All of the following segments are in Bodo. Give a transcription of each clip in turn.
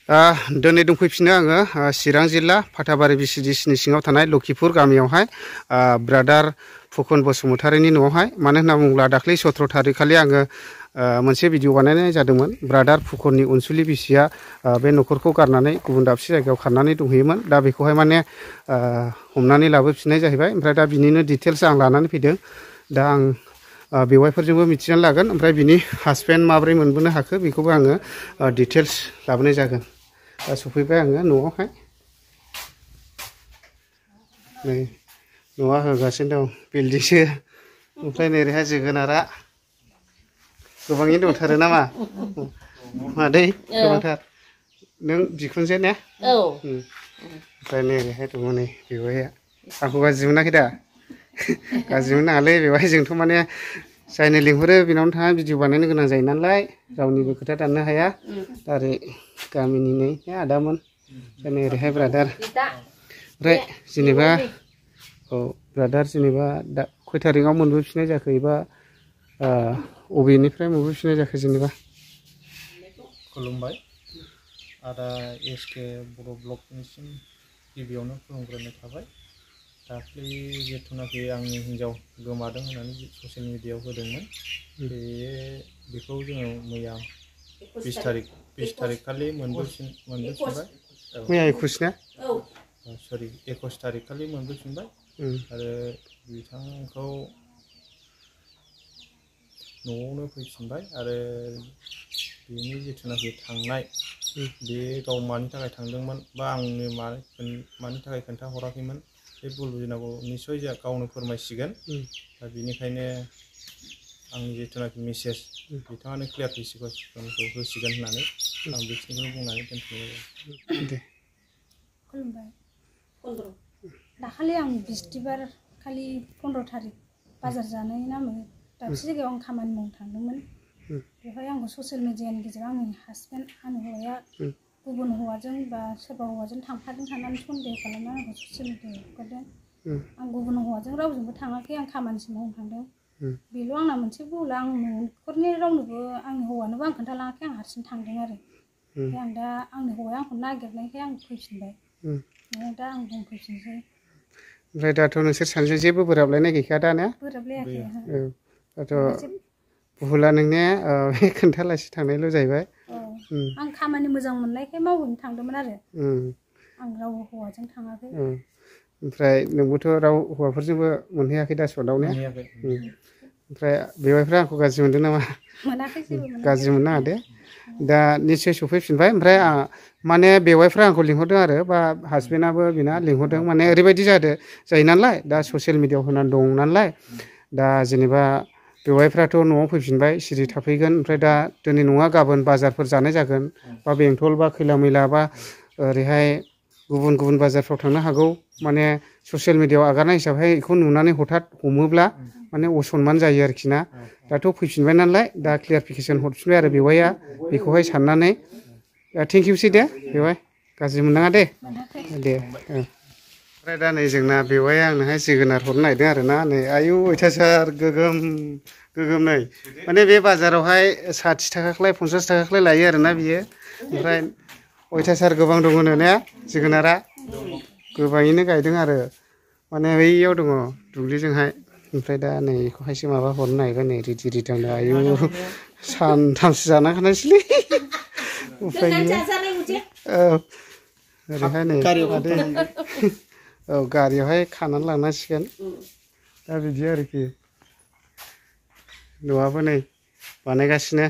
दिनै दंफैफिनो आङो चिरां जिल्ला फाथाबारि बिसिडिसिनि सिङाव थानाय लखिपुर गामियावहाय ब्रादार फुकन बसुमतारिनि न'आवहाय मानो होनना बुङोब्ला दाख्लै 17 थारिख खालि आङो मोनसे भिडिअ बानायनाय जादोंमोन। ब्रादार फुकननि अनसुलि बिसिया बे न'खरखौ गारनानै गुबुन दाबसे जायगायाव खारनानै दंहैयोमोन। दा बेखौहाय माने हमनानै लाबोफिननाय जाहैबाय। ओमफ्राय दा बिनिनो डिटेल्स आं लानानै फैदों। दा आं बेवाइफोरजोंबो मिथिनानै लागोन, ओमफ्राय बिनि हासबेन्ड माबोरै मोनबोनो हाखो बेखौबो आङो डिटेल्स लाबोनाय जागोन। दा सफैबाय आङो न'आवहाय। नै न'आ होगासिनो दं बिल्डिंसो। ओमफ्राय नैरैहाय जोगोनारा गोबाङैनो दंथारो नामा मादै? गोबांथार। नों बिखुनजो ने? औ। ओमफ्राय नैरैहाय दङ नै बेवाइया। आंखौ गाज्रि मोनाखै दा? गाज्रि मोननो नाङालै बेवहाय जोंथ' माने जायनो लिंहरो बेनावनो थाङा भिडिअ बानायनो गोनां जायो नालाय, रावनिबो खोथा दाननो हाया। दा ओरै गामिनि नै आदामोन, ओमफ्राय ओरैहाय ब्रादार। ओमफ्राय जेनेबा ब्रादार जेनेबा दा खय थारिखआव मोनबोफिननाय जाखो एबा अबेनिफ्राय मोनबोफिननाय जाखो जेनेबा? खुलुमबाय आदा एसके बर' ब्लगनिसिम गिबियावनो खुलुमग्रोनाय थाबाय। दाख्लै जिथुनाखि आंनि हिन्जाव गोमादों होननानै ससियेल मिडियायाव होदोंमोन, बेखौ जोङो मैया 20 थारिख खालि मोनबोफिनबाय। मैया 21 ना? सरि 21 थारिख खालि मोनबोफिनबाय। आरो बिथांखौ न'आवनो फैफिनबाय। आरो बेनि जिथुनाखि थांनाय, बे गाव मानि थाखाय थांदोंमोन बा आंनो मानि थाखाय खोन्थाहराखैमोन, बे भुल बुजिनांगौ निस्सय जों गावनो फोरमायसिगोन। दा बेनिखायनो आंनि जिथुनाखि मेसेज बिथाङानो क्लियारिफिकेसनखौ होसिगोन होननानै आं बेखिनिखौनो बुंनानै दोनथ'नाय जाबाय। खुलुमबाय। दाखालि आं बिस्थिबार खालि 15 थारिख बाजार जानाय नामै दाबसे जायगायाव आं खामानि मावनो थांदोंमोन। बेवहाय आंखौ ससियेल मिडियानि गेजेराव आंनि हासबेन्ड, आंनि हौवाया गुबुन हौवाजों बा सोरबा हौवाजों थांफादों साननानै सन्देह खालामनानै आंखौ ससियेल मिडियायाव हगारदों। आं गुबुन हौवाजों रावजोंबो थाङाखै, आं खामानिसो मावनो थांदों। बेल' आंना मोनसे भुल। आं न'खरनि रावनोबो, आंनि हौवानोबो आं खोन्थालाङाखै, आं हारसिं थांदों आरो। ओमफ्राय आं दा आंनि हौवाया आंखौ नागिरनायखाय आं फैफिनबाय। दा आं बुंफैफिनसै। ओमफ्राय दाथ' नोंसोर सानैजों जेबो बोराबलायनाय गैखाया दा ने? बोराबलायाखै। दाथ' भुला नोंनिया खोन्थालासे थांनायल' जाहैबाय। आं खामानि मोजां मोननायखाय मावहैनो थांदोंमोन आरो। आं रावबो हौवाजों थाङाखै। ओमफ्राय नोंबोथ' राव हौवाफोरजोंबो मोनहैयाखै दा सटआव ने? ओमफ्राय बेवाइफ्रा आंखौ गाज्रि मोनदों नामा? मोनाखै, जेबो मोनाखै। गाज्रि मोननो नाङा दे। दा निस्सय सफैफिनबाय। ओमफ्राय माने बेवाइफ्रा आंखौ लिंहरदों आरो, बा हासबेन्डआबो बेना लिंहरदों। माने ओरैबायदि जायो नालाय, दा ससियेल मिडियायाव होनानै दं नालाय, दा जेनेबा बेवाइफ्राथ' न'आव फैफिनबाय, सिरि थाफैगोन। ओमफ्राय दा दिनै नङा गाबोन बाजारफोर जानाय जागोन, बा बेंटल बा खैला मैला बा ओरैहाय गुबुन गुबुन बाजारफ्राव थांनो हागौ। माने ससियेल मिडियायाव आगारनाय हिसाबै बेखौ नुनानै हथात हमोब्ला माने असनमान जायो आरोखि ना। दाथ' फैफिनबाय नालाय, दा क्लियारिफिकेसन हरफिनबाय आरो बेवाइया। बेखौहाय साननानै थेंकिउसै दे बेवाइ, गाज्रि मोननाङा दे। दे। ओमफ्राय दा नै जोंना बेवाइया आंनोहाय जोगोनार हरनो नागिरदों आरो ना। नै आयु अयथासार गोगोम नै। माने बे बाजारावहाय 60 थाखाख्लाय 50 थाखाख्लाय लायो आरोना बियो। ओमफ्राय अयथासार गोबां दङनो ने जोगोनारा? गोबाङैनो गायदों आरो। माने बैयाव दङ दुब्लिजोंहाय। ओमफ्राय दा नै बेखौहायसो माबा हरनो नागिरबाय नै रिदि रिदांनो। आयु सानथामसो जानांखानायसैलै। उफाय गैया। ओरैहाय नै गारियावहाय खानानै लांनांसिगोन। दा बिदि आरोखि। न'आबो नै बानायगासिनो।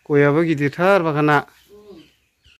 गयाबो गिदिरथार बागाना।